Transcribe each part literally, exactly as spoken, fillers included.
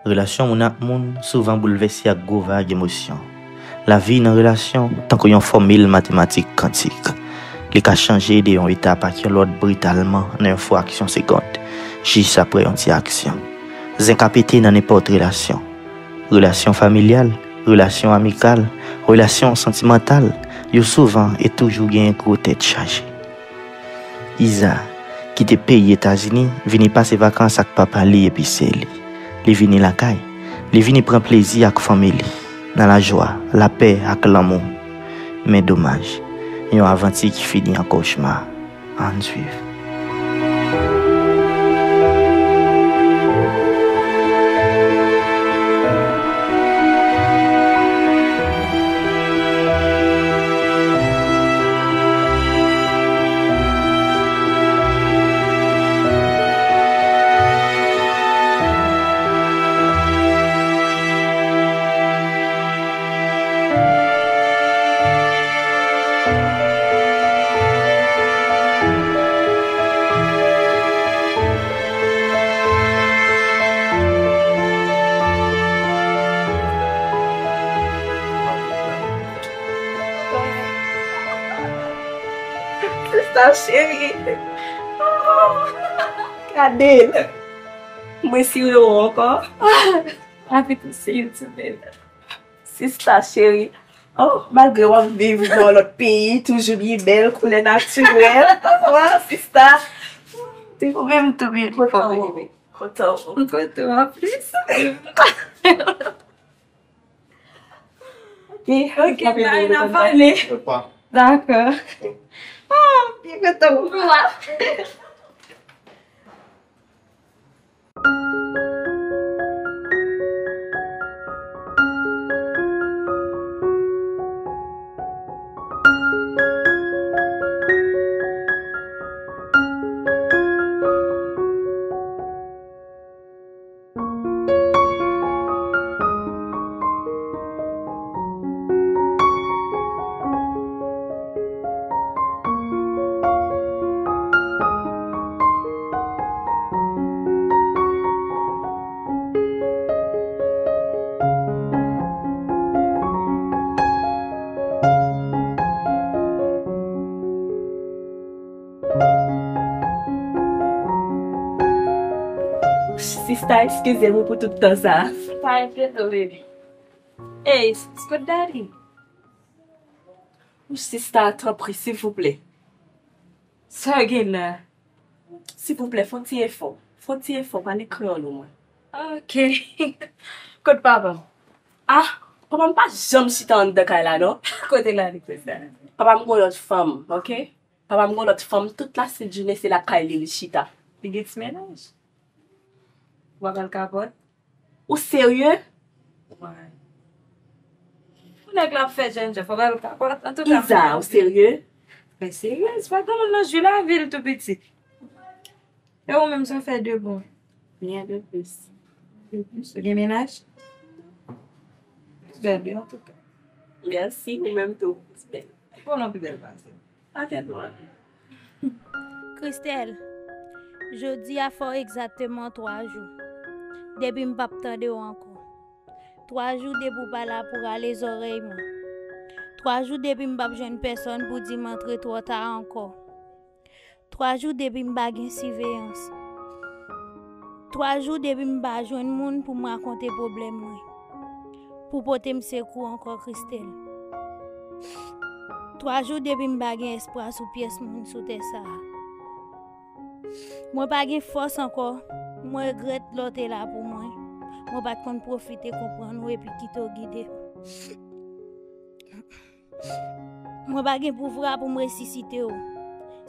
Relasyon moun ak moun souvan boulvèse ak gwo vag emosyon. Lavi nan relasyon tankou yon fòmil matematik kantik. Li ka chanje de yon etap ak yon lòt britalman nan yon fraksyon segonn, jis apre yon ti aksyon. Zen ka pete nan nenpòt relasyon. Relasyon familyal, relasyon amikal, relasyon santimantal, yo souvan e toujou gen gwo tèt chaje. Iza, ki te peyi Etazini, vini pase vakans ak papa li epi sè li. Li vini lakay. Li vini pran plezi ak fanmi li, nan lajwa, lapè ak lanmou. Men domaj, yon avanti ki fini an kochma. Ann swiv. Sista cheri. Gade l. Mwen sire w ankò. Happy to see you too, baby. Sista cheri. Oh, malgre w ap viv nan yon lòt peyi, toujou byen bèl, koulè natirèl. Waw, sista. Ou menm tou, beautiful baby. Kontan w. M kontan w anplis. Ok, ok, bye, n a pale. Dakò. Oh, byen kontan w. Sista, eskize m pou tout tan sa. Pa enkyete w, baby. Ey, Scott Daddy. Wouch, sista, tanpri, silvouplè. Sa w gen la? Silvouplè, fè yon ti efò. Fè yon ti efò, pale kreyòl ou mwen. Ok. Kot papa m? Ah, papa m pa janm chita anndan kay la, non. Kote l ale konsa? Papa m gon lòt fanm, ok? Papa m gon lòt fanm, tout lasenjounen se lakay li li chita. Li gen ti mennaj? W ap al kapòt? Ou serye? Wi. Pou nèg la ap fè jènjan, fò w al kapòt. Antouka, Iza, ou serye? Mwen serye, se pa granmoun nan jwi lavi l tou piti. E ou menm, sa w fè de bon? Rien de plus. De plus, ou gen mennaj? Bèl, bèl, antouka. Mèsi, ou menm tou, bèl. Bon, non, pi bèl pase. Pa tèt mwen. Christelle, Jodi a fè w egzakteman twa jou depi m p ap tande w ankò. Twa jou depi w pa la pou rale zòrèy mwen. Twa jou depi m p ap jwenn pèsonn pou di m antre twò ta ankò. Twa jou depi m pa gen siveyans. Twa jou depi m pa jwenn moun pou m rakonte pwoblèm mwen. Pou pote m sekou ankò, Christelle. Twa jou depi m pa gen espwa sou pyès moun sou tè sa a. Mwen pa gen fòs ankò. Mwen regrèt lè w te la pou mwen. Mwen pa t konn pwofite konprann ou epi kite w gide m. Mwen pa gen pouvwa pou m resisite w.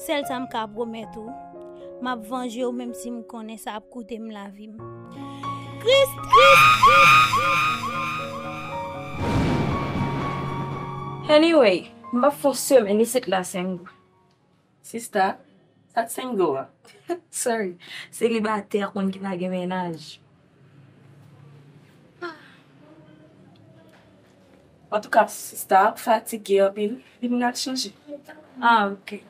Sèl sa m ka pwomèt ou, m ap vanje w menm si m konnen sa ap koute m lavi m. Christelle! Anyway, m ap fè yon semèn isit la, Sengo. Sista, sa t Sengo a? Sorry, selibatè ak moun ki pa gen mennaj. Antouka, sista, ou fatige anpil, vin n al chanje. Ah, ok.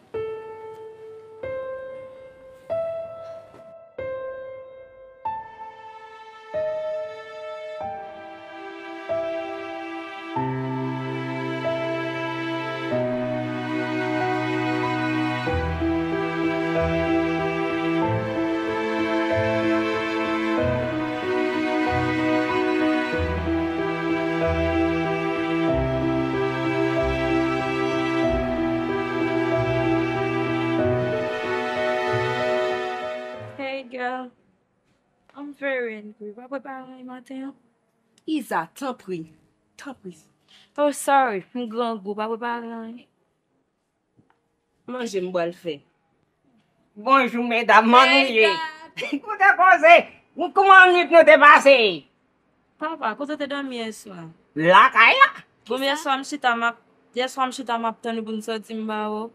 Hey girl, I'm very angry. W pa prepare anyen maten an? Iza, tanpri, tanpri. Oh, sorry, m grangou, w pa prepare anyen? Manje m pral fè. Bonjou, medam, kòman nou ye? Kote koze? Kòman nwit nou te pase? Papa, kote w te dòmi yèswa? Lakay la. Bon, yèswa m chita m ap, yèswa m chita m ap tann ou pou n sòti m ba ou.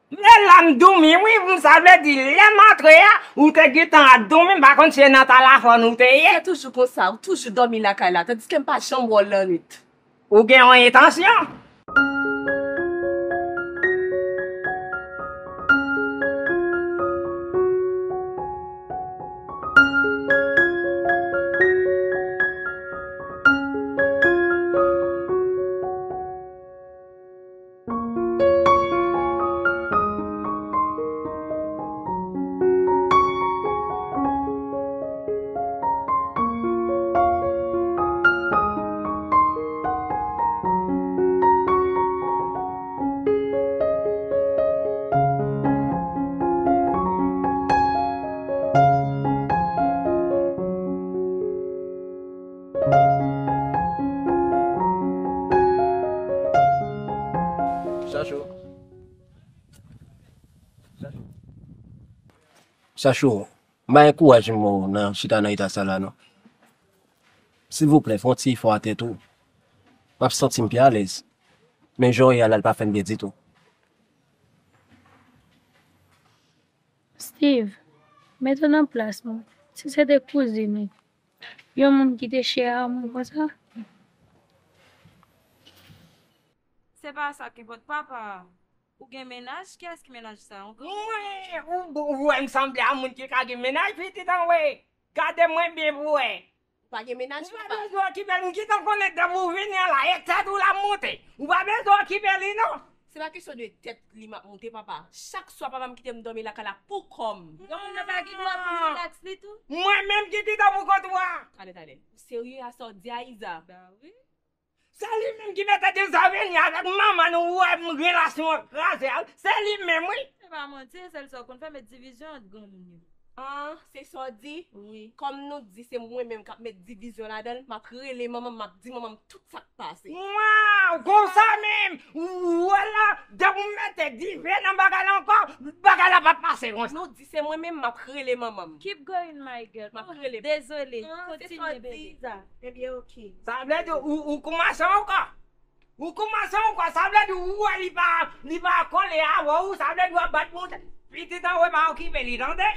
Men la m dòmi, wi, m sa vle di, lè m antre a, ou te gentan ap dòmi, m pa konn si se nan talafòn ou te ye. Se toujou konsa, ou toujou dòmi lakay la, tandiske m pa janm wè w lannwit. Ou gen yon entansyon? Chachou. Chachou, m pa gen kouraj mò nan chita nan eta sa la non. Silvouplè, fè yon ti efò a tèt ou. M ap santi m pi alèz. Men jan w ye a la, l pa fè m byen ditou. Steve, mete w nan plas mwen. Si se te kouzin ou, yon moun ki te chè a mwen konsa. Se pa sa k enpòtan, papa. Ou gen mennaj? Kiyès ki mennaj sa? Yon granmoun? Mwen, ou, ou, ou wè m sanble a moun ki ka gen mennaj, pitit an, wi. Gade mwen byen pou wè. Ou pa gen mennaj, papa? Ou pa bezwen okipe l, m gentan konnen depi ou vini an la, e tèt ou l ap moute. Ou pa bezwen okipe li, non. Se pa kesyon de tèt li m ap moute, papa. Chak swa, papa m kite m dòmi lakay la pou kò m. Yon moun nan pa gen dwa pou rilaks li tou? Mwen menm ki kite w pou kont ou a. Tande, tande. Ou serye a sa w di a, Iza? Ba wi. Se li menm ki mete dezaveni avèk manman nou, ou wè m relasyon an kraze a, se li menm wi. Se pa manti, sèl sa w konn fè, met divizyon ant granmoun yo. Ah, se sa w di? Wi. Kòm nou di se mwen menm k ap met divizyon ladan l, m ap rele manman m, m ap di manman m tout sa k pase. Waw, konsa menm! Ou wè la, depi w mete dife nan bagay la ankò, bagay la p ap pase konsa. Nou di se mwen menm, m ap rele manman m. Keep going, my girl. M ap rele. Dezole, kontinye, bebe. Ebyen, oke. Sa vle di ou, ou koumanse ankò? Ou koumanse ankò? Sa vle di ou wè li pa, li pa kole avè w, sa vle di w ap bat pou tèt. Pitit an, wè pa okipe li, tande?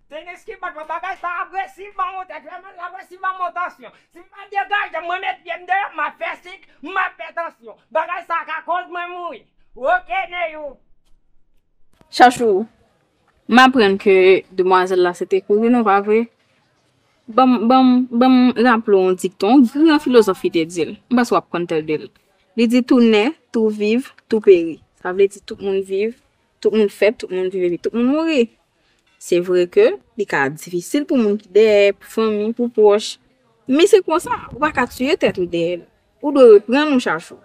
Tenis ki bat mwen, bagay sa ap resi ban mwen tèt, lè mwen la ap resi ban mwen tansyon. Si m pa degaje m, mwen met pye m deyò, m ap fè sik, m ap fè tansyon. Bagay sa ka koz mwen mouri. Oke, Neyou. Chachou, m aprann ke demwazèl la se te kouzin ou, pa vre? Ban m, ban m, ban m raple w yon dikton, yon gran filozòf ki te di l. M panse w ap konn tèt de l. Li di, tout nè, tout viv, tout peri. Sa vle di tout moun viv, tout moun fèt, tout moun viv epi tout moun mouri. Se vre ke li ka difisil pou moun ki dèyè, pou fanmi, pou pwòch. Men se konsa, ou pa ka tiye tèt ou dèyè l. Ou dwe reprann ou, Chachou.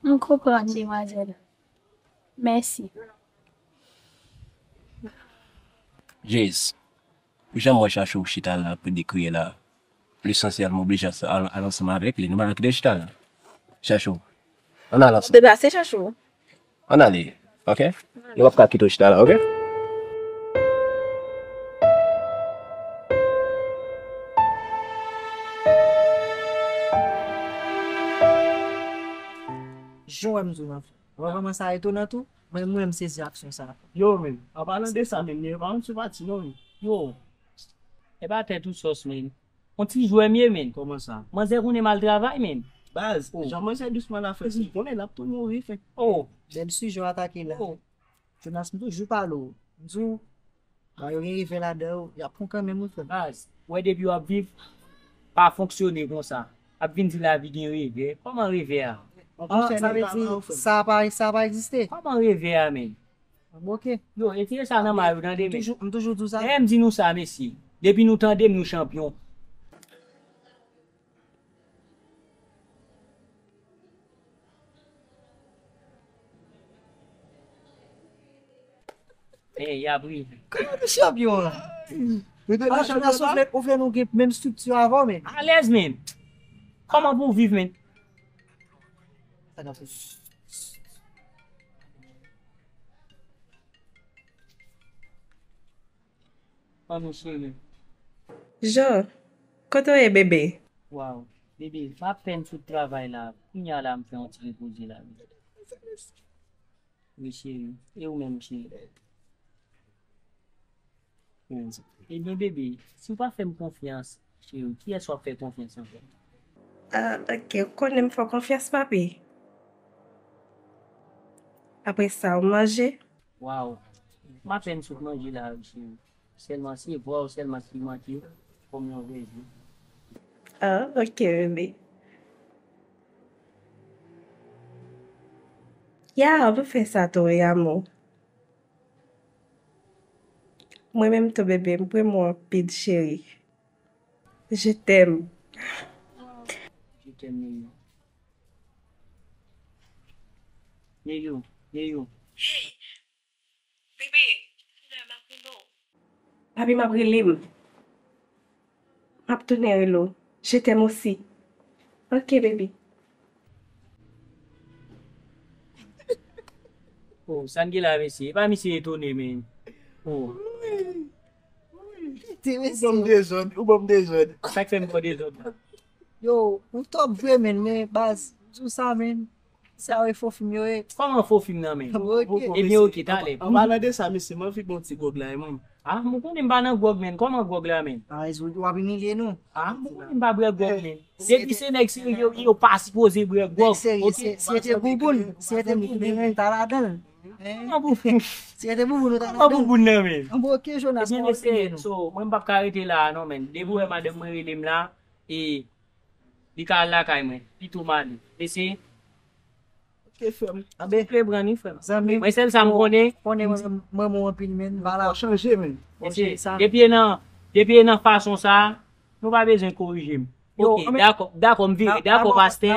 M konprann, demwazèl. Mèsi. Jez, ou janm wè Chachou chita la pou li kriye la. Lesansyèl, m oblije al, al ansanm avèk li. Nou pa ka kite chita la. Chachou, ann al ansanm. Deplase, Chachou. Ann ale, oke? Nou p ap ka kite w chita la, oke? Jan w wè m di w nan fè. Ou pa kòmanse a etonan tou? Mwen, mwen, m sezi aksyon sa a. Yo, men, an palan de sa, men, yo pa yon ti pati, non, men. Yo, e pa tèt ou sòs, men. On ti jwè m ye, men. Kòman sa? Manzè konnen m al travay, men. Baz, oh, jan manzè dousman la fè, si konnen l ap tou mouri, fè. Oh. Bèl sijè w atake la. Oh. Jonas, m toujou pale w. M di w, ba yo gen revè ladan yo, y ap pran kanmenm, wi, frè m. Baz, ou wè depi w ap viv, pa fonksyone konsa. Ap vin di lavi gen revè. Kòman revè a? Ah, sa vle di, sa pa, sa pa egziste? Kòman revè a, men? Oke. Yo, retire sa nan may ou, tande, men. M toujou, m toujou di w sa. Dayè, m di nou sa, mesye. Depi nou tande m, nou chanpyon. Ey, y ap rive. Kòman nou chanpyon an? Mete la chanpyon la. Ou vle, ou vle nou gen menm estrikti avè w, men. Alèz, men. Kòman pou w viv, men? Sa k ap fèt? Manmi cheri. Jean, kote w ye, bebe? Waw, bebe, m apèn sot travay la. Kounya la, m fè yon ti repoze la. Wi, cheri. E ou menm, cheri? Ebyen, bebe, si w pa fè m konfyans, cheri, kiyès w ap fè konfyans ankò? Ah, ok, ou konnen m fè w konfyans, papi. Apre sa, ou manje? Waw, m apèn sot manje la, cheri. Sèlman se vwa w sèlman ki manke kòm yon vèjou. Ah, ok, bebe. Ya, nou fè sa tou, wi, amou. Mwen menm tou, bebe, m renmen w anpil, cheri. Je t'aime. Je t'aime, Mimi. Mimi, Mimi. Hey! Bebe, kounye a m ap rele w. Papi, m ap rele m. M ap tounen rele w. Je t'aime aussi. Ok, baby. Oh, sa n gen la, mesye? E pa misye etone, men. Oh. Ou ban m dezòd, ou ban m dezòd. Sa k fè m ba w dezòd la? Yo, ou top vre, men, men baz, m di w sa, men. Sa yo e fo fim yo ye. Kòman fo fim nan, men? Ebyen, oke, talè. An palan de sa, mesye, m anvi bon ti gwòg la, e mwen. Ah, mwen konnen m pa nan gwòg, men. Kòman gwòg la, men? Ah, w ap imilye nou. Ah, mwen konnen m pa bwè gwòg, men. Depi se nèg serye yo, yo pa sipoze bwè gwòg. Nèg serye, si, si se te bouboun, si se te bouboun, nou ta ladan l. Kòman bouboun? Si se te bouboun, nou ta ladan l. Kòman bouboun nan, men? Anbo, oke, Jonas, ebyen, mesye, so, mwen m p ap ka rete la a, non, men. Depi w wè madanm mwen rele m la, e Li ka al lakay mwen. Pito m ale. Mesye. Oke, frè m. Anben, souple, pran li, frè m. Zanmi, mwen, sèl sa m konnen, konnen mwen, mwen, mwen, anpil, men, m pa la. Fò chanje, men. Mesye, depi e nan, depi e nan fason sa a, nou pa bezwen korije m. Oke, dakò, dakò, m vire. Dakò, pastè.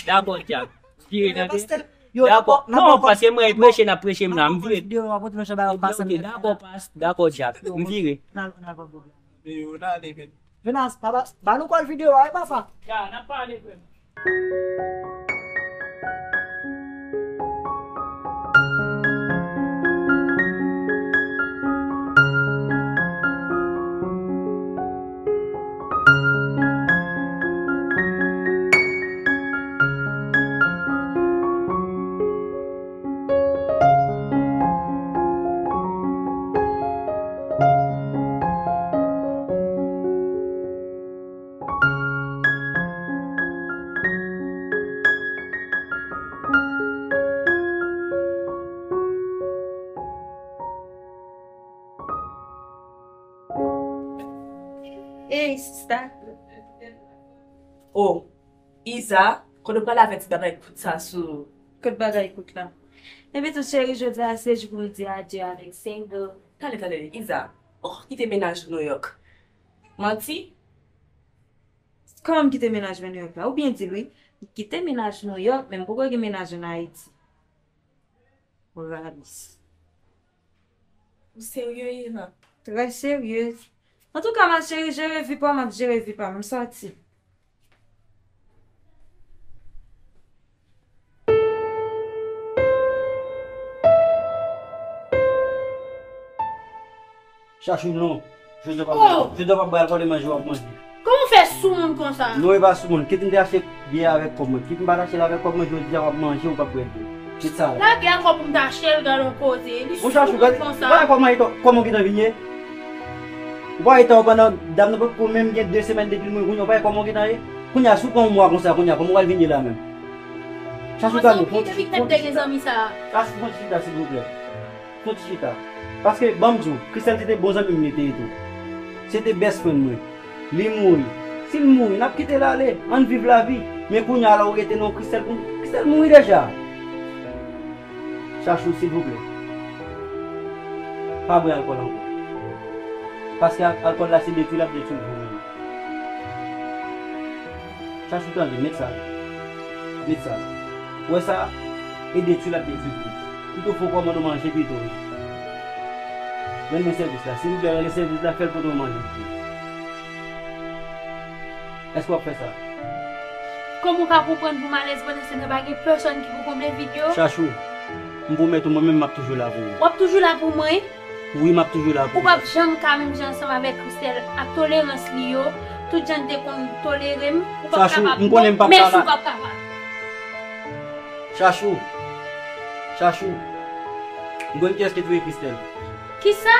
Dakò, dyab. Vire, tande. Dakò. Non, paske mwen preche, n ap preche m la. M vire. Oke, dakò, pastè. Dakò, dyab. M vire. Yo, n ale, men. Jonas, ba, ba, ba nou kòd videyo a, wi, papa. Ya, n ap pale, frè m. Sista. Oh, Iza, kote w prale avè ti bagay kout sa sou? Kot bagay kout la? Epi tou cheri, jodi a se jou pou m di adye avèk single. Tande, tande, Iza, ou kite menaj ou Nouyòk? Manti? Kòman m kite menaj mwen Nouyòk la? Ou byen di l wi. M kite menaj Nouyòk, men m poko gen menaj ann Ayiti. Ralis. Ou serye, Iza? Trè serye. Antouka, ma chérie, jere vi pa w, m ap jere vi pa m. M sòti. Chachou, non. Jodi a w p ap bay, oh, jodi a w p ap bay alkòl e manje w ap manje. Kòman w fè sou moun konsa? Non, e pa sou moun. Kit m te achte biyè avèk kòb mwen. Kit m pa t achte l avèk kòb mwen, jodi a w ap manje, w p ap bwè dlo. Kit sa la. Lage alkòl pou m ta achte l, gade yon koze. Li sou moun konsa. Bon, Chachou, gade, w pa wè kòman eta, kòman w gentan vin ye? Ou pa wè eta w pandan dam nan potko menm gen de semèn depi l mouri, kounye a w pa wè kòman w gentan ye? Kounye a, si w pran yon mwa konsa, kounye a, kòman w pral vin ye la menm? Chachou, kalme w, fè yon ti, fè yon ti chita. Chachou, fè yon ti chita, silvouplè. Fè yon ti chita. Paske, ban m di w, Christelle se te bon zanmi m li te ye tou. Se te best friend mwen. Li mouri. Si l mouri, n ap kite l ale. Ann viv lavi. Men kounye a la, ou rete nan Christelle pou Christelle mouri deja. Chachou, silvouplè. Pa bwè alkòl ankò. Paske al-, alkòl la, se detwi l ap detwi l pou ou menm. Chachou, tande, met sa. Met sa. Ou wè sa? E detwi l ap detwi tou. Pito fè w kòmande w manje pito wi. Rann mwen sèvis la. Silvouplè, rann sèvis la, fè l pote w manje pito. Èske w ap fè sa? Kòman w ka konprann pou m alèz pandan se tan pa gen pèsòn ki pou konble vid yo? Chachou, m pwomèt ou, mwen menm m ap toujou la pou ou. W ap toujou la pou mwen? Wi, m ap toujou la pou ou. Ou p ap janm ka menm jan ansanm avèk Christelle ak tolerans li yo. Tout jan l te konn tolere m, ou p ap kapab. Chachou, m konnen m p ap kapab. Mèsi, ou p ap kapab. Chachou. Chachou. M konn kiyès ki touye Christelle. Kisa?